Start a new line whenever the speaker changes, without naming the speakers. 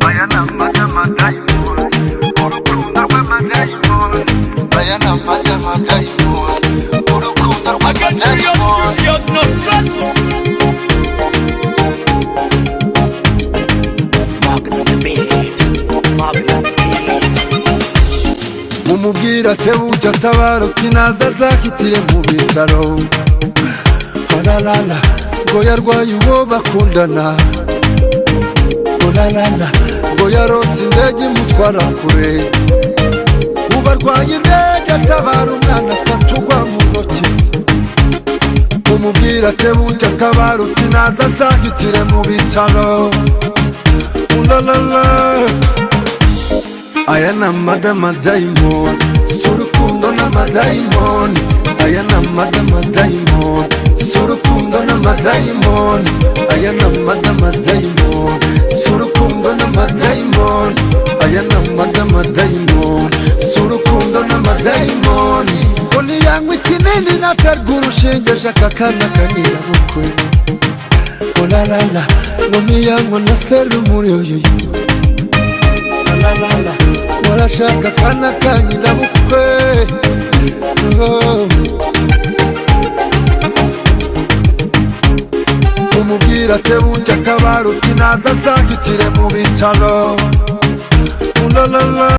Aya ni amadamadayimoni, urukundo rw'amadayimoni. Aya ni amadamadayimoni, urukundo
I get serious,
rw'amadayimoni.
Furious, no stress.
Marvin on the beat. Marvin on the beat.
Mumubwira atebuke atabaruka inaza azahitire mu bitaro ararara ngo yarwaye uwo bakundana orarara ngo yarose indege imutwara kure ubu arwaye indege atabara umwana atatugwa mu ntoki. Mumubwira atebuke atabaruka inaza azahitire mu bitaro urarara. Aya ni amadamadayimoni, si urukundo n'amadayimoni. Aya ni amadamadayimoni, si urukundo n'amadayimoni. Aya ni amadamadayimoni, si urukundo n'amadayimoni. Aya ni amadamadayimoni, si urukundo n'amadayimoni. Ngo ntiyanywa ikinini naterwa urushinge aka kana kanyirabukwe olalala ngo ntiyanywa na serumu yoyoyo lalala warashaka akana kanyirabukwe oh. Umubwira atebuke atabaruka inaza azahitire mu bitaro ulalala.